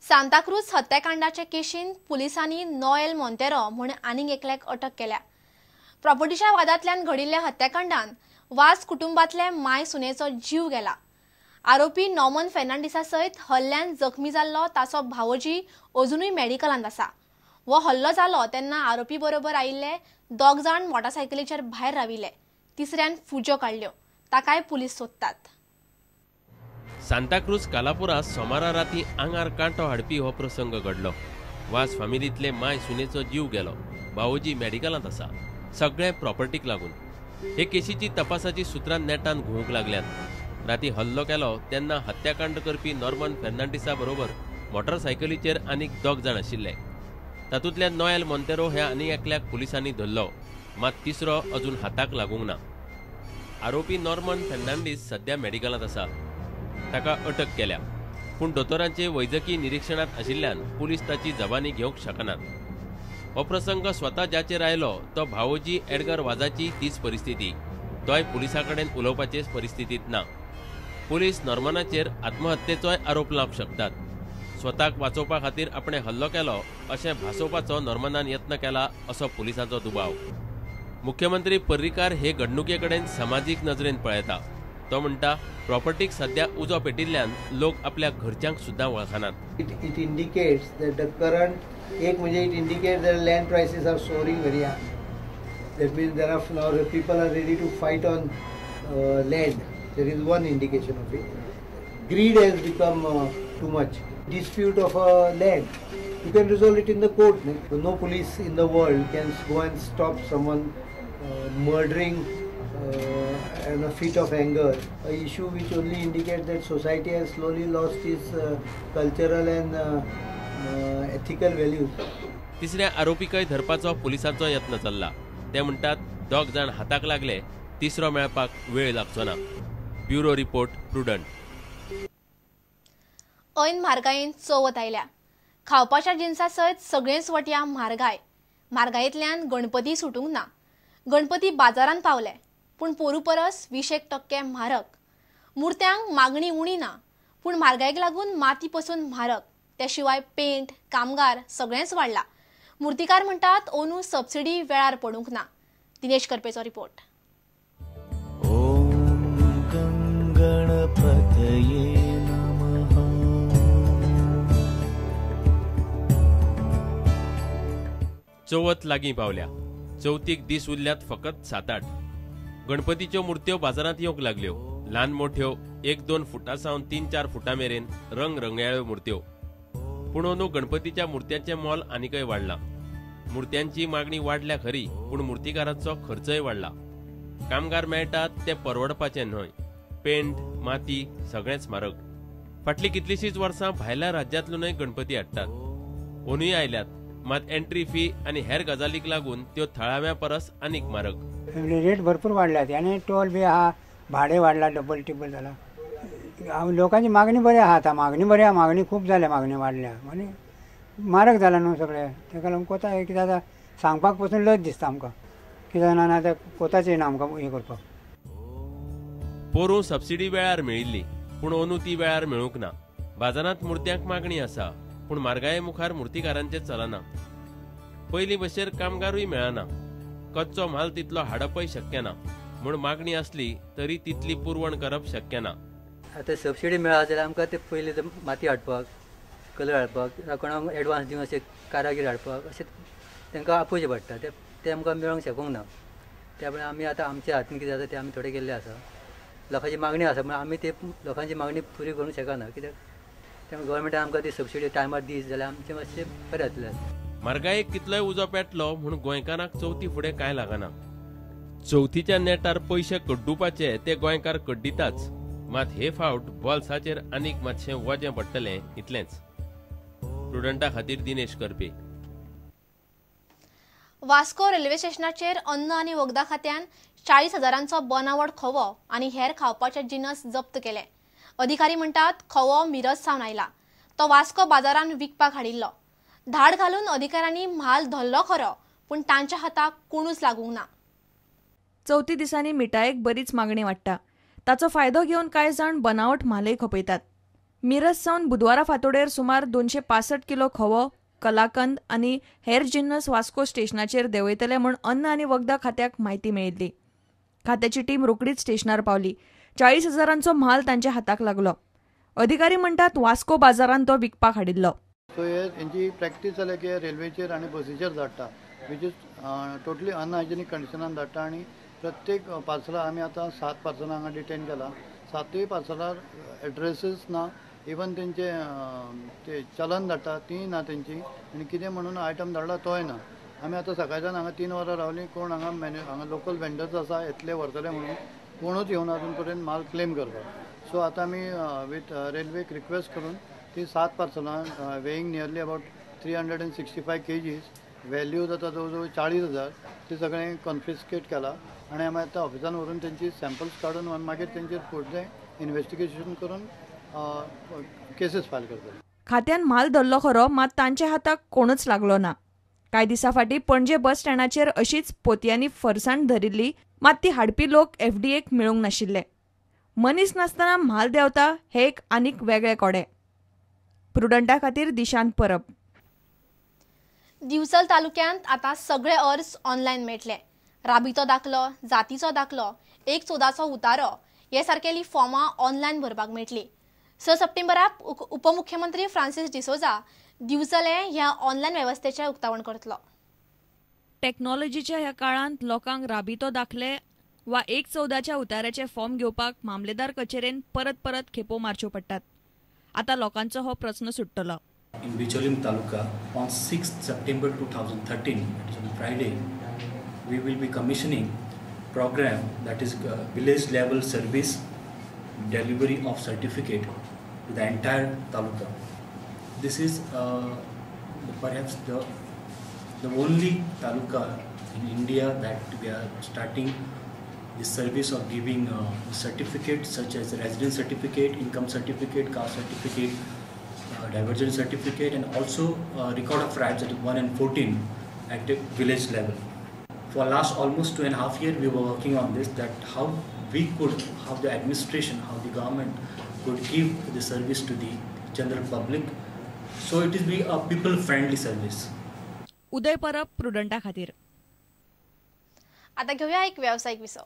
सांताक्रूज हत्याकांडाचे केशीन पुलिसांनी नोएल मोंतेरो म्हूण आनीक एकल्याक अटक केल्या. प्रॉपर्टीच्या वादांतल्यान घडिल्ल्या हत्याकांडान वाज कुटुंबांतले माय सुनेचो जीव गेला. आरोपी नॉर्मन फेर्नांडीसा सयत हल्ल्यान जखमी जाल्लो ताचो भावोजी अजुनूय मेडिकलांत आसा. हो हल्लो जालो तेन्ना आरोपी बरोबर आयिल्ले दोग जाण मोटारसायकलीचेर भायर राविल्ले. तिसऱ्यान फुज्यो काडल्यो. ताकाय पुलीस सोदतात. सांताक्रूज कालापुरा सोमारा राती आंगार कांटो हाडपी हो प्रसंग घडलो. वाज फामिलींतले माय सुनेचो जीव गेलो. भावोजी मेडिकलांत आसा. सगळें प्रॉपर्टीक लागून. हे केशीची तपासाची सुत्रां नेटान घुंवूंक लागल्यात. राती हल्लो केलो तेन्ना हत्याकांड करपी नॉर्मन फेर्नांडीसा बरोबर मोटरसायकलीचेर आनीक दोग जाण आशिल्ले. तातूंतल्या नोएल मोंतेरो ह्या आनीक एकल्याक पुलिसांनी धरलो. मात तिसरो अजून हाताक लागूंक ना. आरोपी नॉर्मन फेर्नांडीस सध्या मेडिकलांत आसा. ताका अटक केल्या, पूण दोतोरांचे वैजकी निरिक्षणांत आशिल्ल्यान पुलीस ताची जबानी घेवंक शकनात. हो प्रसंग स्वता जाचेर आयलो तो भावोजी एडगर वाजाची तीच परिस्थिती. तोय पुलिसां कडेन उलोवपाचे परिस्थितींत ना. पुलीस नॉर्मनाचेर आत्महत्येचोय आरोप लावंक शकतात. स्वताक वाचोवपा खातीर आपणें हल्लो केलो अशें भासोवपाचो नॉर्मनान यत्न केला असो पुलिसांचो दुबाव. मुख्यमंत्री पर्रीकार हे घडणुके कडेन समाजीक नजरेन पळयता. तो म्हणटा, प्रॉपर्टीक सध्या उजो पेटिल्ल्यान लोक आपल्या घरच्यांक सुद्दां वळखनात. It indicates that the current एक म्हणजे it indicates that land prices are soaring very high. That means there are now people are ready to fight on land. There is one indication of it. Greed has become too much. Dispute of a land, you can resolve it in the court. No police in the world can go and stop someone murdering in a fit of anger, an issue which only indicates that society has slowly lost its cultural and ethical values. तिसऱ्या आरोपीकय धरपाचो पुलिसांचो यत्न चल्ला. ते म्हणटात दोग जाण हाताक लागले, तिसरो मेळपाक वेळ लागचो ना. Bureau report, Prudent. ऐन म्हारगायेन चवथ आयल्या. खावपाच्या जिनसा सयत सगळेच वटया म्हारगाय. म्हारगायेंतल्यान गणपती सुटूंक ना. गणपती बाजारांत पावले, पूण पोरू परस 20% म्हारग. मुर्त्यांक मागणी उणी ना, पूण म्हारगायेक लागून माती पसून म्हारग. त्या शिवाय पेंट, कामगार सगळेंच वाडला. मुर्तीकार म्हणटात ओनू सबसिडी वेळार पडूंक ना. दिनेश करपेचो रिपोर्ट. चवथ लागीं पावल्या. चवथीक दीस उरल्यात फकत 7-8. गणपतीच्यो मुर्त्यो बाजारांत येवंक लागल्यो. ल्हान मोठ्यो 1-2 फुटां सावन 3-4 फुटां मेरेन रंगरंगयाळ्यो मुर्त्यो. पूण अंदू गणपतीच्या मुर्त्यांचें मोल आनीकय वाडलां. मुर्त्यांची मागणी वाडल्या खरी, पूण मुर्तीकारांचो खर्चय वाडला. कामगार मेळटात ते परवडपाचे न्हय. पेंट, माती सगळेंच म्हारग. फाटलीं कितलींशींच वर्सां भायल्या राज्यांतल्यानूय गणपती हाडटात. अंदूय आयल्यात, मात एंट्री फी आनी हेर गजालीक लागून त्यो थळाव्या परस आनीक म्हारग. रेट भरपूर वाडल्यात आनी टोल बी आहा, भाडें वाडला, डबल टिबल जाला. लोकांची मागणी बरी आहा आतां, मागणी बरी आहा, मागणी खूब जाल्या, मागणी वाडल्या आनी म्हारग जाला न्हू सगळें. ताका लागून कोता कितें आतां सांगपाक पसून लज दिसता आमकां, कित्याक ना आतां कोताच येना आमकां हें करपाक. पोरूं सबसिडी वेळार मेळिल्ली, पूण अंदू ती वेळार मेळूंक ना. बाजारांत मुर्त्यांक मागणी आसा, पूण म्हारगाये मुखार मुर्तीकारांचें चलना. पयलीं भशेन कामगारूय मेळना. कच्चो म्हाल तितलो हाडपय शक्य ना, म्हूण मागणी आसली तरी तितली पुरवण करप शक्य ना. आतां सबसिडी मेळा जाल्यार आमकां ते पयलीं माती हाडपाक, कलर हाडपाक, कोणाक एडवान्स दिवन अशें कारागीर हाडपाक अशें तांकां आपोवचें पडटा. ते आमकां मेळोंक शकूंक ना. त्या प्रमाणे आमी आतां आमच्या हातीन कितें जाता तें आमी थोडें केल्लें आसा. लोकांची मागणी आसा, पूण आमी ते लोकांची मागणी पुरी करूंक शकना, कित्याक त्यामुळे गव्हर्मेंटान आमकां ती सबसिडी टायमार दीत जाल्यार आमचें मातशें बरें जातलें. म्हारगायेक कितलोय उजो पेटलो म्हूण गोंयकारांक चवथी फुडें कांय लागना. चवथीच्या नेटार पयशे कड्डुपाचे ते गोंयकार कड्डिताच, मात हे फावट बोल्साचेर आनीक मातशें वजें पडटलें इतलेंच. प्रुडंटा खातीर दिनेश करपे. वास्को रेल्वे स्टेशनाचेर अन्न आनी वखदां खात्यान 40,000 बनावट खवो आनी हेर खावपाचे जिनस जप्त केले. अधिकारी म्हणटात खवो मिरज सावन आयला, तो वास्को बाजारान विकपाक हाडिल्लो. धाड घालून अधिकाऱ्यांनी म्हाल धरलो खरो, पूण तांच्या हाताक कोणूच लागूंक ना. चवथी दिसांनी मिठायेक बरीच मागणी वाडटा. ताचो फायदो घेवन कांय जाण बनावट म्हालय खपयतात. मिरज सावन बुधवारा फांतोडेर सुमार 265 किलो खवो, कलाकंद आनी हेर जिन्नस वास्को स्टेशनाचेर देंवयतले म्हूण अन्न आनी वखदां खात्याक म्हायती मेळिल्ली. खात्याची टीम रोखडीच स्टेशनार पावली. 40,000 म्हाल तांच्या हाताक लागलो. अधिकारी म्हणटात वास्को बाजारांत तो विकपाक हाडिल्लो. सो हे हेंची प्रॅक्टीस जाल्या की रेल्वेचेर आनी बसीचेर धाडटा, which is totally unhygienic कंडिशनान धाडटा. आनी प्रत्येक पार्सलां आमी आतां 7 पार्सलां हांगा डिटेन केलां. 7 पार्सलार एड्रेसीस ना, इवन तेंचे ते चलन धाडटा तीय ना तेंची, आनी कितें म्हणून आयटम धाडला तोय ना. आमी आतां सकाळच्यान हांगा 3 वरां रावलीं, कोण हांगा हांगा लोकल वेंडर्स आसा येतले व्हरतले म्हणून कोणूच येवना अजून पर्यंत माल क्लेम करपाक. सो आतां आमी विथ रेल्वेक रिक्वेस्ट करून ती 7 पार्सलां weighing nearly about 365 kgs, value जाता जवळ जवळ 40,000, ती सगळें कॉन्फिस्केट केला आनी आमी आतां ऑफिसान व्हरून तेंची सॅम्पल्स काडून मागीर तेंचेर फुडलें इन्वेस्टिगेशन करून केसीस फायल करतले. खात्यान म्हाल धरलो खरो, मात तांच्या हाताक कोणूच लागलो ना. कांय दिसां फाटीं पणजे बस स्टँडाचेर अशीच पोतयांनी फरसाण धरिल्ली, मात ती हाडपी लोक एफडीएक मेळूंक नाशिल्ले. मनीस नासतना म्हाल देंवता हे एक आनीक वेगळे कोडे. प्रुडंटा खातीर दिशांत परब. दिवचल तालुक्यांत आतां सगळे अर्ज ऑनलायन मेळटले. राबितो दाखलो, जातीचो दाखलो, 1/14चो उतारो हे सारकेली फॉर्मां ऑनलायन भरपाक मेळटली. 6 सप्टेंबराक उपमुख्यमंत्री फ्रांसीस डिसोजा दिवचले ह्या ऑनलायन वेवस्थेचें उक्तावण करतलो. टॅक्नॉलॉजीच्या ह्या काळांत लोकांक राबितो दाखले वा 1/14च्या उताऱ्याचे फॉर्म घेवपाक मामलेदार कचेरेन परत परत खेपो मारच्यो पडटात. आतां लोकांचो हो प्रस्न सुट्टलो. In Bicholim Taluka on 6th September 2013, that is on Friday, we will be commissioning program that is village level service delivery of certificate to the entire taluka. This is perhaps the only taluka in India that we are starting the service of giving certificates such as residence certificate, income certificate, caste certificate, diversion certificate, and also record of rights at 1 and 14 at the village level. For last almost 2.5 years we were working on this, that how we could, how the administration, how the government could give the service to the general public. So it is be a people friendly service. Uday Parab, प्रुडंटा खातीर. आता घेऊया एक व्यावसायिक विसव.